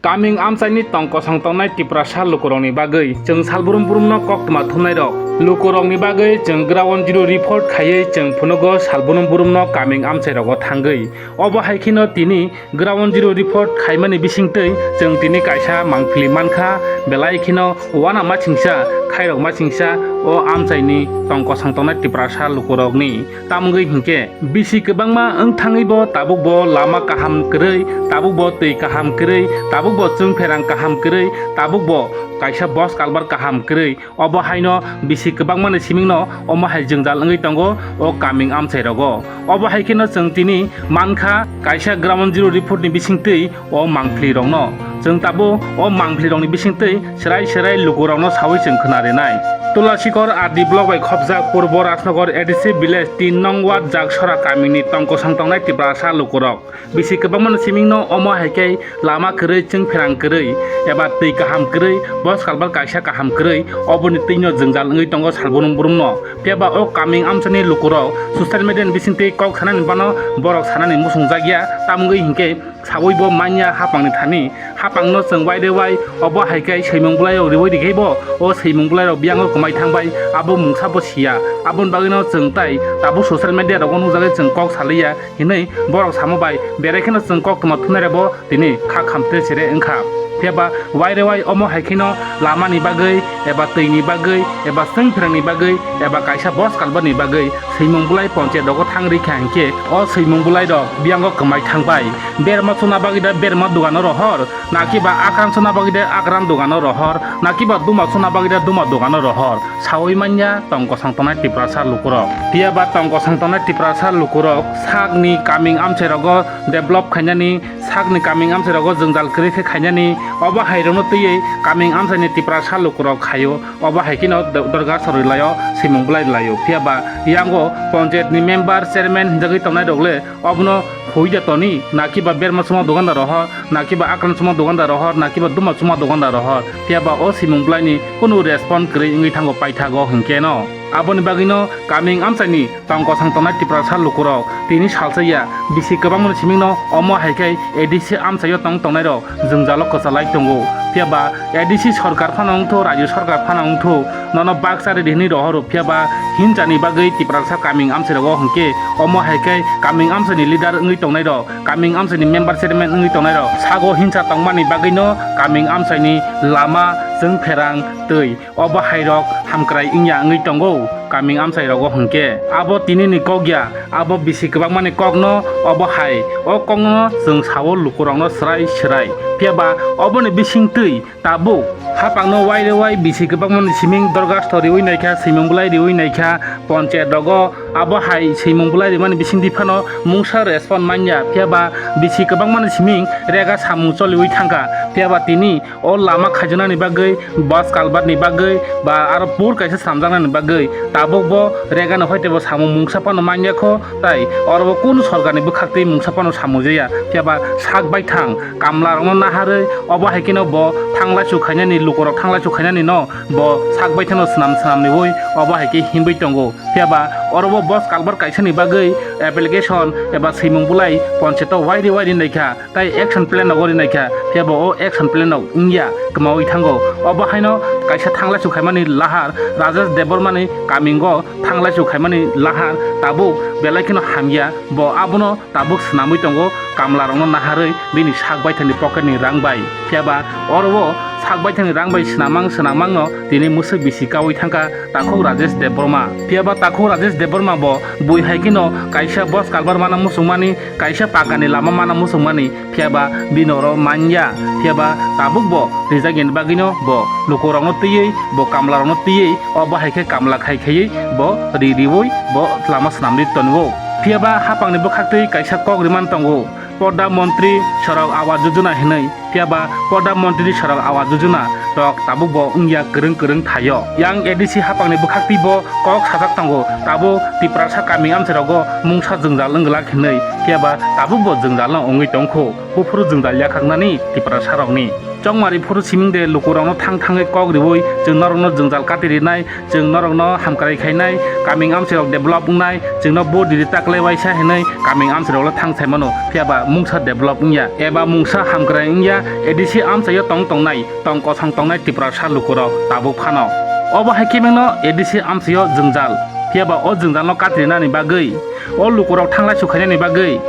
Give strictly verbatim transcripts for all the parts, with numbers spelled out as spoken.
Kaming amchaini tong kosong tongnai Tiprasa lukurokni bagwi chwng salbrum brumno koktwma thumnairok. Lukurokni bagwi chwng ground zero report khaiwi chwng phunugo salbrum brumno kaming amchairogo thangwi. Obo hai kheno tini ground zero report khaimani bisingtwi chwng tini kaisa mangpili mankha, belai kheno uanama singsa, khairokma singsa o amchaini tong kosong tongnai Tiprasa lukurokni. Tamwngwi hinkhe bisi kwbangma wng thangwibo tabukbo lama kaham kwrwi, tabukbo twi kaham kwrwi, tabukbo chwngpherang kaham kwrwi, tabukbo kaisa bos kalbar kaham kwrwi. Obo haino bisi kwbangmani simingno omo hai jwngjal wngwi tongo o kaming amchairogo. Obo hai kheno chwng tini mankha kaisa ground zero report ni bisingtwi o mangpili rokno. Chwng tabuk o mangpili rokni bisingtwi serai serai lukurokno sawi chwng khwna rinai. Tulasikor R D block bai khopjak Purbo Rajnagar A D C village tin nong ward Jaksora kamini tong kosong tongnai Tiprasa lukurok. Bisi kwbangmano simingno omo hai khe lama kwrwi, chwngpherang kwrwi, eba twi kaham kwrwi, bos kalbar kaisa kaham kwrwi, oboni twino jwngjal wngwi tongo salbrum brumno. Phiya ba o kaming amchani lukurok social media ni bisingtwi kok sanani bano borok sanani muchungjak ya, tamwngwi hinkhe sawi bo manya hapangni thani. Hapangno chwng wai de wai obo hai khe swimung bwlairok riwi rikhe bo o swimung bwlairok biyango kwmai thangbai, abo mungsa bo siya. Aboni bagwino chwng tai tabuk social media rogo nukjagwi chwng kok saliya hinwi borok samo bai, berai kheno chwng koktwma thumnairokbo tini kha khamtre chere wngkha. Phiya ba wai re wai omo hai kheno lamani bagwi, eba twini bagwi, eba swngpherangni bagwi, eba kaisa bos kalbarni bagwi swimung bwlai ponchayat rogo thang rikha hinkhe o swimung bwlairok biyango kwmai thangbai. Berma chuna bagwi da berma dogano rohor, nakiba akran chuna bagwi da akran dogano rohor, nakiba duma chuna bagwi da duma dogano rohor. Sawi manya tong kosong tongnai Tiprasa lukurok. Phiya ba tong kosong tongnai Tiprasa lukurok sakni kaming amchairogo develop khainani, sakni kaming amchairogo jwngjal kwrwi khe khainani, obo hai rokno twiwi kaming amchaini Tiprasa lukurok khaio. Obo hai kheno do-, dorga sorwi laio, swimung bwlai laio. Phiya ba yango ponchayat ni member, chairman hinjagwi tongnai rok le obono hui de toni, nakiba berma chuma dogandar rohor, nakiba akran chuma dogandar rohor, nakiba duma chuma dogandar rohor. Phiya ba o swimung bwlaini kunu respond kwrwi wngwi thango paithago hinkhe no. Aboni bagwino kaming amchaini tong kosong tongnai Tiprasa lukurok tini salsa ya, bisi kwbangmani simingno omo hai khe A D C amchaio tong tongnairok jwngjalo kwchalai tongo. Phiya ba A D C sorkar phano wngthu, rajyo sorkar phano wngthu, nono baksa ridi hinwi rohoro. Phiya ba hinsani bagwi Tiprasa kaming amchairogo hinkhe omo hai khe kaming amchaini leader wngwi tongnairok, kaming amchaini member chairman wngwi tongnairok sago hinsa tongmani bagwino kaming amchaini lama, chwngpherang, twi obo hairok hamkrai wngya wngwi tongo kaming amchairogo hinkhe. Abo tinini kok ya, abo bisi kwbangmani kokno obo hai. O kokno chwng sao lukurokno swrai swrai. Phiya ba oboni bisingtwi tabuk hapangno wai re wai bisi kwbangmani siming dorgasto riwi naikha, swimung bwlai riwi naikha ponchayat rogo. Abo hai swimung bwlai rimani bisingtwi phano mungsa respond manya. Phiya ba bisi kwbangmani siming rega samung choliwi thangkha. Phiya ba tini o lama khaijaknani bagwi, bus culvert ni bagwi, ba aro pur kaisa swnamjaknani bagwi tabuk bo rega ni hoite bo samung mungsa phano manya kho, tai oro bo kunu sorkar ni bwkhak twi mungsa phano samung jaya. Phiya ba sak baithang kamla rokno naharwi obo hai kheno bo thanglaisu khainani, lukurok thanglaisu khainani no bo sak baithang no swnam swnam niwi obo hai khe hinwi tongo. Phiya ba oro bo bus culvert kaisa ni bagwi application eba swimung bwlai ponchayat o wairi wairi naikha. Tai action plan rok ori naikha, phiya bo o action plan rok wngya kwmawi thango. Obo haino kaisa thanglaisu khaimani lahar Rajesh Debbarmani kamingo thanglaisu khaimani lahar tabuk belai kheno hamya, bo abono tabuk swnamwi tongo kamlarokno naharwi bini sak baithangni pocketni rang bai. Phiya ba oro o sak baithangni rang bai swnamang swnamangno tini mwswk bisi kaui thangkha takhuk Rajesh Debbarma. Phiya ba takhuk Rajesh Debbarma bo bui hai kheno kaisa bus culvert mana muchungmani, kaisa pakani lama mana muchungmani, phiya ba bini oro manya, phiya ba tabuk bo rijak yani bagwino bo lukurokno twiwi, bo kamlarokno twiwi, obo hai khe kamla khai khaiwi bo ri riwi bo lama swnamwi tongo. Phiya ba hapangni bwkhaktwi kaisa kok rimani tongo, Pradhan Mantri Sadak Awas Yojana hinwi, phiya ba Pradhan Mantri Sadak Awas Yojana rok tabuk bo wngya kwrwng kwrwng thaio. Yang A D C hapangni bwkhaktwi bo kok sajak tongo, tabuk Tiprasa kami amchairogo mungsa jwngjal wng glak hinwi, phiya ba tabuk bo jwngjal no wngwi tongkho, buphuru jwngjal yakhaknani Tiprasa rokni. Chongmari phuru siming de lukurokno thang thangwi kok riwi chwng norokno jwngjal kati rinai, chwng norokno hamkrai khainai, kaming amchairok develop wngnai, chwngno vote ridi taklai waisa hinwi kaming amchairokle thang sai mano, phiyaba mungsa develop wngya eba mungsa hamkrai wngya, A D C amchaio tong tongnai, tong kosong tongnai Tiprasa lukurok tabuk phano. Obo hai khe mengno A D C amchaio jwngjal, phiyaba o jwngjalno kati rinani bagwi, o lukurok thanglai sukhainani bagwi,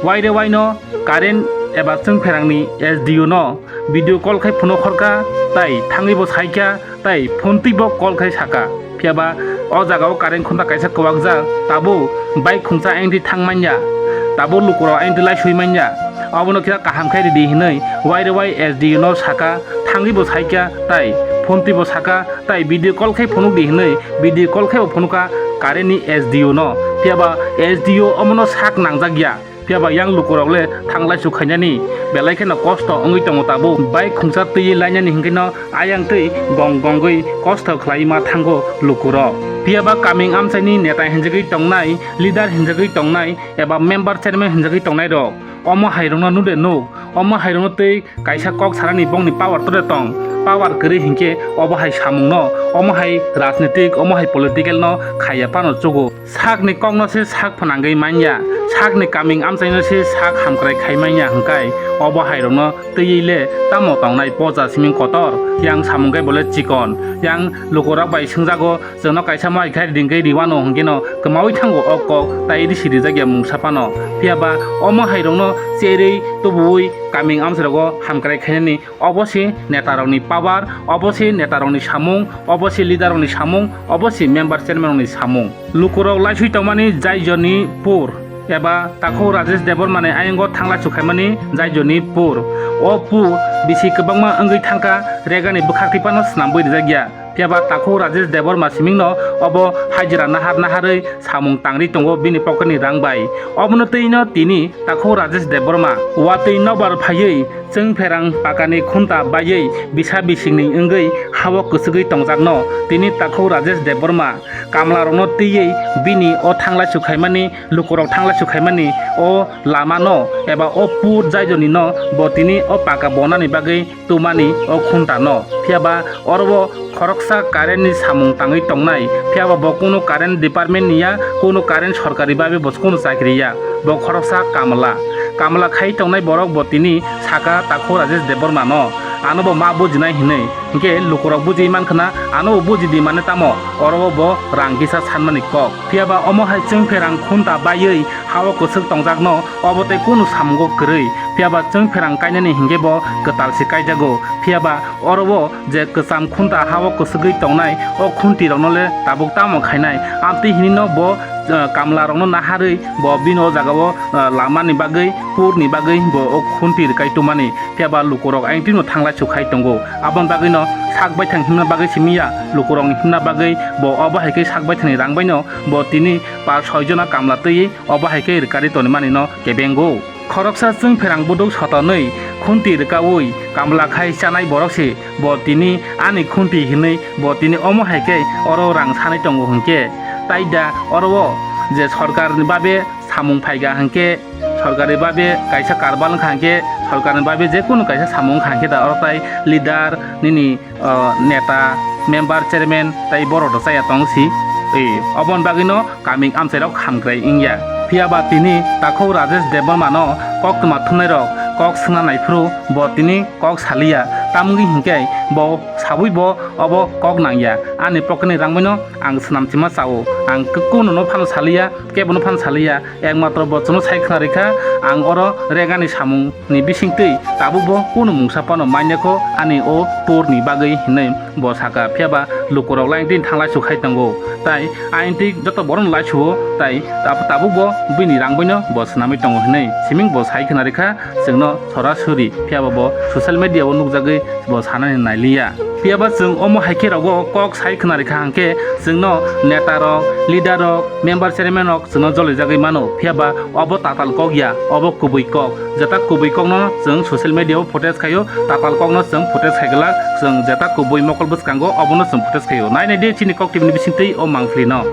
waire waino current eba chwngpherangni S D O no video call khai phunuk horkha, tai thangwi bo saikha, tai phone twi bo call khai saka. Phiyaba o jagao current khunta kaisa kwbakjak, tabuk bike khungsa engdi thang manya, tabuk lukurok engdi laisui manya. Obono khe kaham khe ridi hinwi waire wai S D O no saka, thangwi bo saikha, tai phone twi bo saka, tai video call khai phunuk di hinwi video call khai bo phunukha current ni S D O no. Phiyaba S D O omono sak nangjak ya. Phiyaba yang lukurok le thanglai sukhainani belai kheno kosto wngwi tongo tabuk. Bike khungsa twiwi lainani hinkheno ayang twi gong gongwi kosto khlai ma thango lukurok. Phiyaba kaming amchaini neta hinjagwi tongnai, leader hinjagwi tongnai eba member chairman hinjagwi tongnairok omo hairokno nude nuk, omo hairokno twi kaisa kok sanani bongni power tore tong. Power kwrwi hinkhe obo hai samungno, omo hai rajnitik, omo hai political no khaiya phano chugo. Sakni kokno se sak phnangwi manya, sakni kaming amchaino se sak hamkrai khai manya hwnkhe obo hairokno twiwi le tamo tongnai poja siming kotor, yang samung khe bole chikon, yang lukurok bai swngjago, chwngno kaisa mai khai ringwi riwano hwnkhe no kwmawi thango o kok tai risi rijak ya mungsa phano. Phiyaba omo hairokno cherwi tubuwi kaming amchairogo hamkrai khainani. Obo se netarokni power, obo se netarokni samung, obo se leaderrokni samung, obo se member chairmanrokni samung. Lukurok laisui tongmani Jaijoni pur eba takhuk Rajesh Debbarmani ayongo thanglai sukhaimani Jaijoni pur. O pur bisi kwbangma wngwi thangkha, regani bwkhak twi phano swnambwi rijak ya. Phiyaba takhuk Rajesh Debbarma simingno obo hajira nahar naharwi samung tangri tongo bini pocketni rang bai. Obono twino tini takhuk Rajesh Debbarma watwi nokbar phaiwi chwngpherang pakani khunta baiwi bisa bisingni wngwi hao kwchwgwi tongjakno tini takhuk Rajesh Debbarma kamlarokno twiwi bini o thanglai sukhaimani, lukurok thanglai sukhaimani o lamano eba o pur Jaijoni no bo tini o paka bonani bagwi tumani o khunta no. Phiyaba oro o khoroksa current ni samung tangwi tongnai, phiyaba bo kunu current department ni ya, kunu current sorkari babe bo kunu chakri ya, bo khoroksa kamla. Kamla khai tongnai borok bo tini saka takhuk Rajesh Debbarma no, ano bo ma bujinai hinwi, hinkhe lukurok buji mankhana, ano bo buji di mane tamo, oro o bo rang kisa sanmani kok. Phiyaba omo hai chwngpherang khunta baiwi hao kwchwk tongjakno obo tei kunu samungo kwrwi, phiyaba chwngpherang kainani hinkhe bo kwtal se kaijago. Phiyaba oro o je kwcham khunta hao kwchwgwi tongnai o khuntirokno le tabuk tamo khainai? Amtwi hinino bo, eh, kamlarokno naharwi bo bini o jagao, eh, lamani bagwi, purni bagwi bo o khunti rwkai tumani. Phiyaba lukurok ayang twino thanglai sukhai tongo. Aboni bagwino sak baithang himna bagwi simi ya, lukurokni himna bagwi bo obo hai khe sak baithangni rang baino bo tini pa soi jona kamla twiwi obo hai khe rwkari tonimani no kebengo. Khoroksa chwngpherang buduk sotonwi khunti rwkaui kamla khai chanai borok se bo tini ani khunti hinwi bo tini omo hai khe oro rang sanwi tongo hinkhe, tai da oro o je sorkarni babe samung phaiga hinkhe, sorkari babe kaisa karbal wngkha hinkhe, sorkarni babe jekunu kaisa samung wngkha hinkhe da oro tai leader nini, o, neta, member, chairman tai borok rok chaya tong si. E, oboni bagwino kaming amchairok hamkrai wngya. Phiyaba tini takhuk Rajesh Debbarma no koktwma thumnairok kok swngna naiphuru bo tini kok saliya, tamni hinkhe bo sabwi bo obo kok nangya. Ani pocketni rangmano ang swnamchima chao, ang kunu no phano saliya, kebono phano saliya, ekmatro bo chwngno sai khna rikha, ang oro regani samung ni bisingtwi tabukbo kunu mungsa phano manya kho ani o purni bagwi hinwi bo saka. Phiyaba lukurok lain tini thanglai sukhai tongo, tai aini twi joto borokno laisuo, tai tab-, tabukbo bini rang boino bo swnamwi tongo hinwi siming bo sai khna rikha chwngno sorasori. Phiyaba bo social media o nukjagwi bo sanani nailiya. Phiyaba chwng omo hai khe rogo kok sai khna rikha hwnkhe chwngno neta rok, leader rok, member chairman rok chwngno jolijagwi mano, phiyaba obo tatal kok ya, obo kubui kok. Jeta kubui kokno chwng social media o footage khaio, tatal kokno chwng footage khai glak, chwng jeta kubui mokol bwskango obono chwng footage khaio. Nai nai di chini kok T V ni bisingtwi o mangpili no.